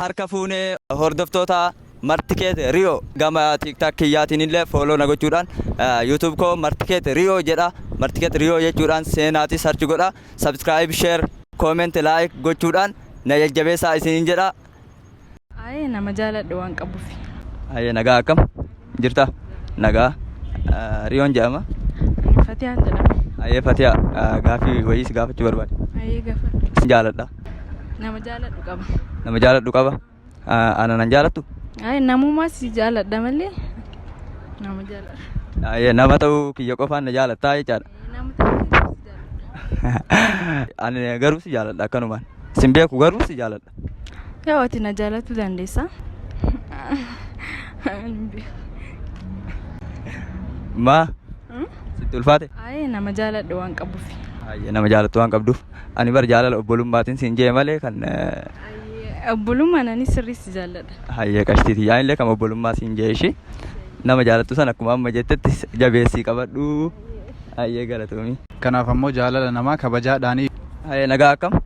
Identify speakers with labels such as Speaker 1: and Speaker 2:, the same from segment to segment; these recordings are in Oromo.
Speaker 1: Harka fuunee hordoftoota Martikeet Riyo gama TikTok kiyyaatiin illee follow na gochuudhaan, YouTube koo Martikeet Riyo jedha. Martikeet Riyo jechuudhaan seenaati search godha. Subscribe, share, comment, like gochuudhaan na jajjabeessaa isiniin jedha.
Speaker 2: Ayee, nama jaaladhu waan qabuuf.
Speaker 1: Hayyee, nagaa, akkam jirta? Nagaa. Riyoon jedhama.
Speaker 2: Fatiyaan jedhama.
Speaker 1: Hayyee Fatiyaa, gaafii wayii si gaafachuu barbaade.
Speaker 2: Ayee, gaafadhu.
Speaker 1: Sin jaaladha.
Speaker 2: Nama jaaladhu qaba.
Speaker 1: Nama jaaladhu qaba. Ana nan jaalattu?
Speaker 2: Ayee, namumaa si jaaladha malee nama jaaladha.
Speaker 1: Hayyee, nama ta'uu kiyya qofaan na jaalattaa jechaadha.
Speaker 2: Nama ta'uu si jaaladha.
Speaker 1: Ani garuu si jaaladha akkanumaan. Sin beeku, garuu si jaaladha.
Speaker 2: Yoo ati na jaalachuu dandeessa. Hin beeku.
Speaker 1: Maa? Sitti ulfaate?
Speaker 2: Ayee, nama jaaladhu waan qabuuf.
Speaker 1: Hayyee, nama jaalattu waan qabduuf. Ani bar jaalala obbolummaatiin siin jee malee kan
Speaker 2: Ayee, obbolummaan ani sirrii si jaalladha.
Speaker 1: Hayyee qashtiiti. Yaa illee kan obbolummaa siin jee ishii. Nama jaalattu sana akkuma amma jettetti jabeessii qabadhu. Hayyee, galatoomii.
Speaker 3: Kanaaf ammoo jaalala namaa kabajaadhaanii.
Speaker 1: Hayyee, nagaa, akkam?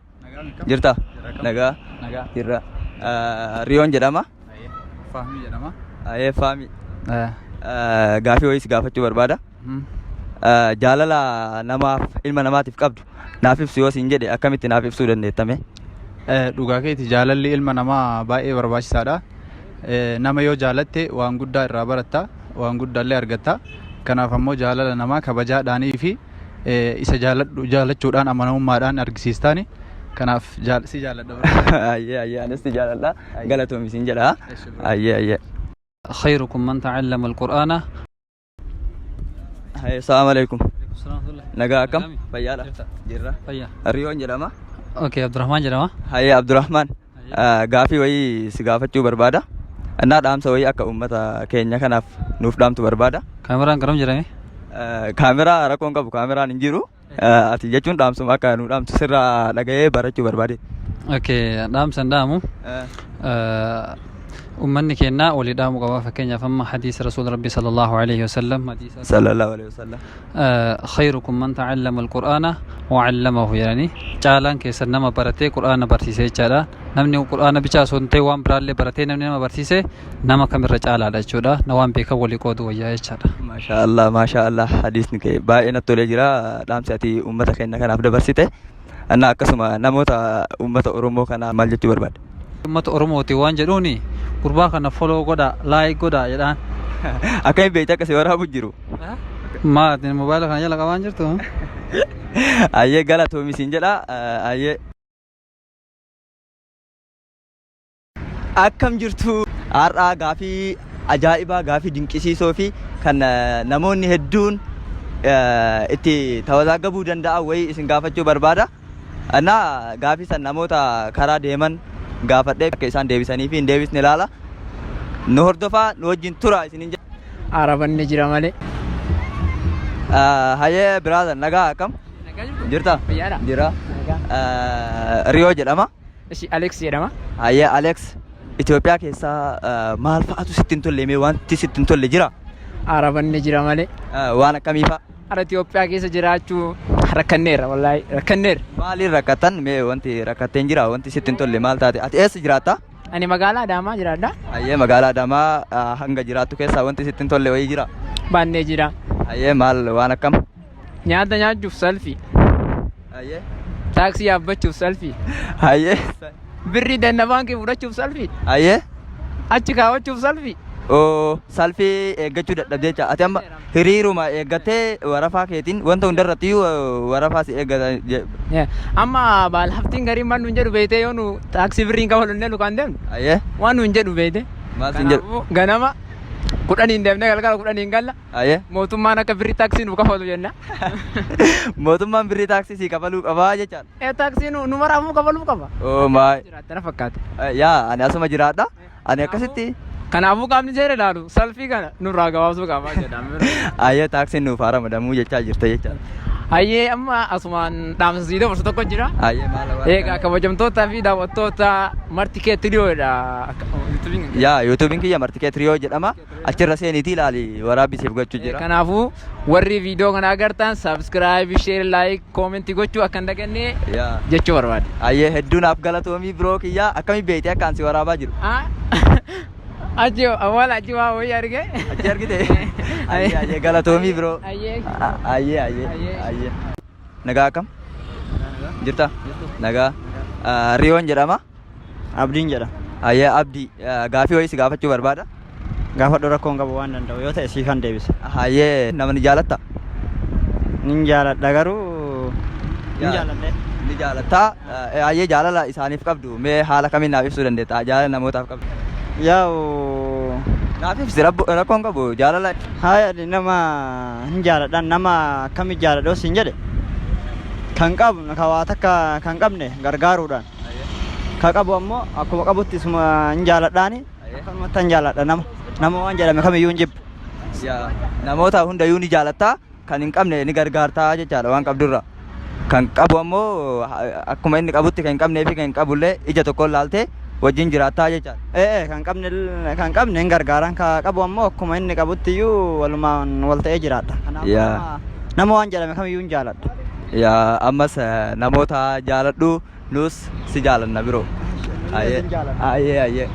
Speaker 1: Jirta? Nagaa.
Speaker 3: Nagaa.
Speaker 1: Jirra. Riyoon jedhama.
Speaker 3: Fahmii jedhama.
Speaker 1: Hayyee Fahmii. Gaafii wayii si gaafachuu barbaada. Jaalala namaaf, ilma namaatiif qabdu naaf ibsu yoo siin jedhe, akkamitti naaf ibsuu dandeettame?
Speaker 3: Dhugaa keeti, jaalalli ilma namaa baay'ee barbaachisaadha. Nama yoo jaalatte waan guddaa irraa baratta, waan guddaallee argatta. Kanaaf ammoo jaalala namaa kabajaadhaanii fi isa jaaladhu jaalachuudhaan amanamummaadhaan argisiistaani. Kanaaf si jaaladha.
Speaker 1: Ayyee ayyee, anis si jaaladha. Galatoomi siin jedha. Ayyee ayyee.
Speaker 4: خيركم من تعلم القرآن
Speaker 1: Hayyee, salaamu alaikum. Nagaa, akkam? Fayyaadha. Jirra.
Speaker 4: Fayyaa.
Speaker 1: Riyoon jedhama.
Speaker 4: Okay, Abdurrahman jedhama.
Speaker 1: Hayyee Abdurrahman. Gaafii wayii si gaafachuu barbaada. Innaa dhaamsa wayii akka uummata keenya kanaaf nuuf dhaamtu barbaada.
Speaker 4: Kaameraan garam jedhame?
Speaker 1: Kaameraa rakkoon qabu, kaameraan hin jiru. Ati jechuun dhaamsuma akka nu dhaamtu sirraa dhaga'ee barachuu barbaade.
Speaker 4: Okay, dhaamsa hin dhaamu. Uummanni keenya walii dhaamuu qaba. Fakkeenyaaf amma hadiisa Rasuula Rabbii sallallahu alaihi wasallam hadiisa
Speaker 1: Sallallahu alaihi wasallam.
Speaker 4: خيركم من تعلم القرآن وعلمه jedhanii, caalaan keessan nama baratee qur'aana barsiise jechaadha. Namni qur'aana bichaa osoo hin ta'in waan biraallee baratee namni nama barsiise nama kamirra caalaadha jechuudha. Na waan beekan walii qoodu wayyaa jechaadha.
Speaker 1: Maashaa Allah, maashaa Allah, hadiisni kee baay'ee natti tolee jira, dhaamsi ati uummata keenya kanaaf dabarsite. Innaa akkasuma namoota uummata Oromoo kanaa maal jechuu barbaadde?
Speaker 4: Uummata Oromooti waan jedhuuni, gurbaa kana follow godha, like godha jedhaan.
Speaker 1: Akkamiin beekte akka si waraabu jiru?
Speaker 4: Maa, ati mobaayila kana jala qabaan jirtu?
Speaker 1: Ayyee, galatoomi siin jedha. Ayyee. Akkam jirtu? Har'aa gaafii ajaa'ibaa, gaafii dinqisiisoo fi kan namoonni hedduun itti tawazaagabuu danda'an wayii isin gaafachuu barbaada. Innaa gaafii san namoota karaa deeman gaafadhee akka isaan deebisanii fi hin deebisne ilaala. Nu hordofaa, nu wajjin tura isiniin jedha.
Speaker 5: Arabanni jira malee.
Speaker 1: Hayyee brother, nagaa, akkam? Jirta?
Speaker 5: Fayyaadha.
Speaker 1: Jira.
Speaker 5: Nagaa.
Speaker 1: Riyoo jedhama.
Speaker 5: Ishi, Alex jedhama.
Speaker 1: Hayyee Alex, Itoophiyaa keessaa maal fa'aatu sitti hin tolle? Mee wanti sitti hin tolle jira?
Speaker 5: Arabanni jira malee.
Speaker 1: Waan akkamii fa'a?
Speaker 5: Ara Itoophiyaa keessa jiraachuu rakkanneerra, wallaahi rakkanneerra.
Speaker 1: Maaliin rakkatan? Mee wanti rakkatteen jira? Wanti sitti hin tolle maal taate? Ati eessa jiraatta?
Speaker 5: Ani magaalaa Adaamaa jiraadha.
Speaker 1: Hayyee, magaalaa Adaamaa hanga jiraattu keessaa wanti sitti hin tolle wayii jira?
Speaker 5: Baannee jira.
Speaker 1: Hayyee, maal, waan akkam?
Speaker 5: Nyaata nyaachuuf salfii.
Speaker 1: Hayyee.
Speaker 5: Taaksii yaabbachuuf salfii.
Speaker 1: Hayyee.
Speaker 5: Birrii danna baankii fudhachuuf salfii.
Speaker 1: Hayyee.
Speaker 5: Achi kaawwachuuf salfii.
Speaker 1: Oo, salfii eeggachuu dadhabdee jecha. Ati amma hiriiruma eeggattee warafaa keetiin wanta hundarratti iyyuu warafaa si eeggata.
Speaker 5: Amma baal haftiin gariin maal nuun jedhu beeytee, yoo nu taaksii birriin kafalunne nu kan deemnu
Speaker 1: Hayyee.
Speaker 5: waan nuun jedhu beeyte.
Speaker 1: Maal siin jedhu?
Speaker 5: Kanaafuu ganama 10n deemnee galgala 10n galla.
Speaker 1: Hayyee.
Speaker 5: Mootummaan akka birrii taaksii nu kafalu jenna.
Speaker 1: Mootummaan birrii taaksii sii kafaluu qabaa jechaadha.
Speaker 5: Ee, taaksii nu maraafuu kafaluu qaba.
Speaker 1: Oo maay.
Speaker 5: Jiraattana fakkaata.
Speaker 1: Yaa, ani asuma jiraadha. Ani akkasitti.
Speaker 5: Kanaafuu qaamni seera ilaalu salfii kana nurraa gabaabsuu qaba jedhama.
Speaker 1: Hayyee, taaksiin nuuf haa ramadamuu jechaa jirta jechaadha.
Speaker 5: Hayyee amma asumaan dhaamsa sii dabarsu tokko jira.
Speaker 1: Hayyee maal waan
Speaker 5: Egaa kabajamtootaa fi daawwattoota Marti Kee Tiriyoodha.
Speaker 1: Yaa yuutuubiin kiyya Marti Kee Tiriyoo jedhama. Achirra seeniitii ilaali waraabbii siif gochuu jira.
Speaker 5: Kanaafuu warri viidiyoo kana agartan subscribe, share, like, comment gochuu akka hin daganne
Speaker 1: Yaa.
Speaker 5: jechuu barbaade.
Speaker 1: Hayyee hedduu naaf galatoomii biroo kiyya akkami beeytee akkaan si waraabaa jiru.
Speaker 5: Ah? Achi awwaala achi waa wayii arge.
Speaker 1: Achi argite? Hayyee hayyee galatoomii biroo.
Speaker 5: Hayyee.
Speaker 1: Hayyee hayyee
Speaker 5: Hayyee.
Speaker 1: hayyee. Nagaa akkam? Jirta? Nagaa. Riyoon jedhama.
Speaker 6: Abdiin jedha.
Speaker 1: Hayyee Abdii gaafii wayii si gaafachuu barbaada.
Speaker 6: Gaafadhu rakkoon qabu waan danda'u yoo ta'e siifan deebisa.
Speaker 1: Hayyee nama ni jaalatta?
Speaker 6: Nin jaaladha garuu nin jaaladha.
Speaker 1: Ni jaalatta. Hayyee jaalala isaaniif qabdu mee haala kamiin naaf ibsuu dandeetta? Jaalala namootaaf qabdu.
Speaker 6: Yaa'u
Speaker 1: Naaf ibsi rakkoon qabu jaalala.
Speaker 6: Haya nama hin jaaladha nama akkami jaaladha yoo siin jedhe kan qabu ka waa takka kan qabne gargaaruudhaan ka qabu ammoo akkuma qabutti isuma hin jaaladhaani akkanumatti hin jaaladha nama nama waan jedhame kamiyyuu hin jibbu.
Speaker 1: Yaa, Namoota hundayyuu ni jaalatta kan hin qabne ni gargaartaa jechaadha waan qabdurra. Kan qabu ammoo akkuma inni qabutti kan hin qabnee fi kan hin qabullee ija tokkoon laaltee wajjin jiraattaa jechaadha.
Speaker 6: Ee kan qabne kan qabne hin gargaaran ka qabu ammoo akkuma inni qabutti iyyuu walumaan wal ta'ee jiraadha. Kanaafuu
Speaker 1: Yaa.
Speaker 6: nama waan jedhame kamiyyuu hin jaaladha.
Speaker 1: Yaa ammas namoota jaaladhu nus si jaalanna biroo.
Speaker 6: Nullee sin jaalanna.
Speaker 1: Ayyee ayyee.